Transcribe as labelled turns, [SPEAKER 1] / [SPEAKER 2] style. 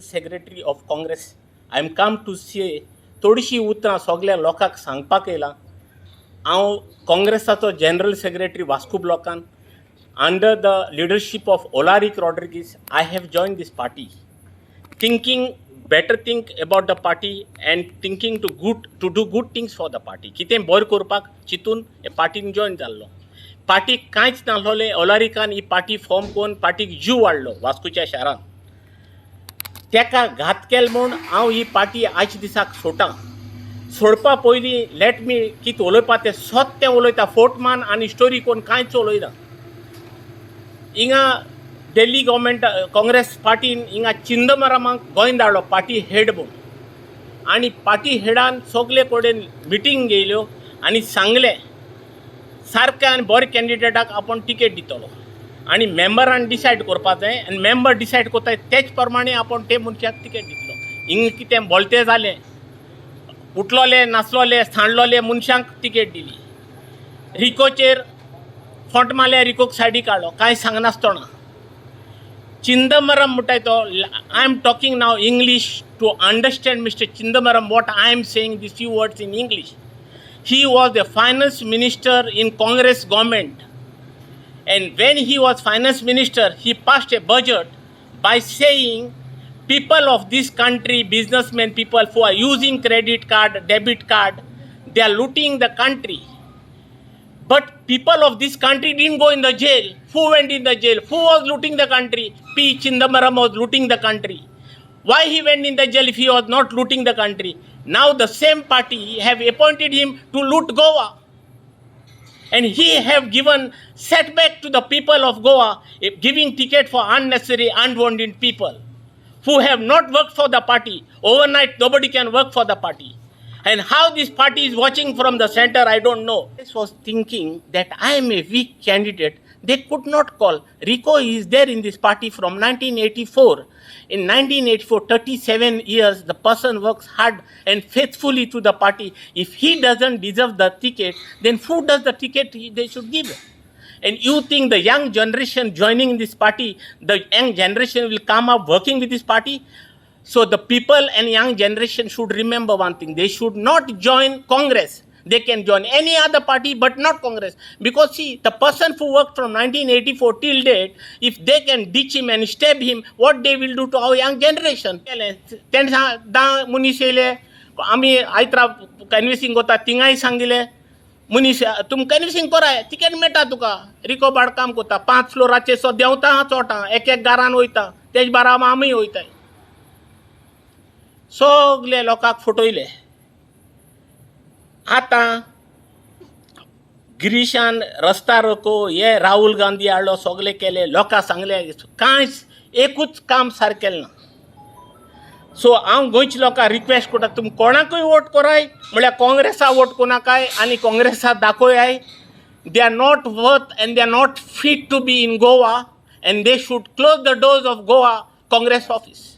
[SPEAKER 1] Secretary of Congress, I am come to say थोडीशीं उतरां सगल्या लोकांक सांगपाक येयलां. हांव काँग्रेसाचो जनरल सेक्रेटरी वास्को ब्लॉकान. Under the leadership of Alaric Rodrigues, I have join this party thinking better think about the party and thinking to do good things for the party. कितें बरें करपाक चिंतून हे पार्टीन जॉयन जाल्लो. पार्टीक कांयच नासलोलें. ओलारिकान ही पार्टी फॉर्म करून पार्टीक जीव वाडलो वास्कोच्या शारान. तेका घात केल म्हूण हांव ही पार्टी आयच्या दिसाक सोडटा. सोडपा पयलीं let me कितें उलोवपा तें सत तें उलयता. फोट मान आनी स्टोरी कोण कांयच उलयना. हिंगा दिल्ली गव्हर्मेंट काँग्रेस पार्टीन हिंगा चिदंबरमाक गोंय धाडलो पार्टी हेड म्हूण आनी पार्टी हेडान सगले कडेन मिटींग घेयल्यो आनी सांगलें, सारकें आनी बरे कॅन्डिडेटाक आपूण टिकेट दितलो आनी मेंबरान डिसायड करपा जाय आनी मेंबर डिसायड करताय तेच प्रमाणे आपूण ते मनशाक टिकेट दितलो. हिंगा कितें बोलतें जालें, उठलोले नासलोले सांडलोले मनशांक टिकेट दिली. रिकोचेर फोंट मारल्या, रिकोक सायडीक काडलो कांय सांगनासतना. चिदंबरम म्हणटाय तो, I am talking now English to understand Mister Chidambaram what I am saying, this few words in English. He was the finance minister in Congress government, and when he was finance minister, he passed a budget by saying people of this country, businessmen, people who are using credit card, debit card, they are looting the country. But people of this country didn't go in the jail. Who went in the jail? Who was looting the country? P. Chidambaram was looting the country. Why he went in the jail if he was not looting the country? Now the same party have appointed him to loot Goa. And he have given setback to the people of Goa, giving ticket for unnecessary, unwanted people who have not worked for the party. Overnight, nobody can work for the party. And how this party is watching from the center, I don't know. This was thinking that I am a weak candidate. They could not call. Rico is there in this party from 1984. In 1984, 37 years, the person works hard and faithfully to the party. If he doesn't deserve the ticket, then who does the ticket they should give? And you think the young generation joining this party, the young generation will come up working with this party? So the people and young generation should remember one thing. They should not join Congress. They can join any other party but not Congress. Because see, the person who worked from 1984 till date, if they can ditch him and stab him, what they will do to our young generation? तेणें धा मनीस येयले. आमी आयतरा कॅनविसिंग कोता, थिंगाय सांगिलें, मनीस तुम कॅनविसिंग कराय, ticket मेळटा तुका. रिको बाड काम करता, पांच फ्लोराचेर सो देंवता, चोडटा, एक एक घरान वयता, तेज बाराबर आमी वयताय. सगले लोकांक फटयले. आतां गिरीशान रस्ता रोको हे राहुल गांधी हाडलो, सगळे केले, लोकांक सांगले, कांयच एकूच काम सारकें केलें ना. सो हांव गोंयच्या लोकांक रिक्वेस्ट करता, तुमी कोणाकूय वोट कराय म्हळ्यार काँग्रेसा वोट कोणाकाय आनी काँग्रेसा दाखोयाय, they are not worth and they are not fit to be in Goa and they should close the doors of Goa Congress office.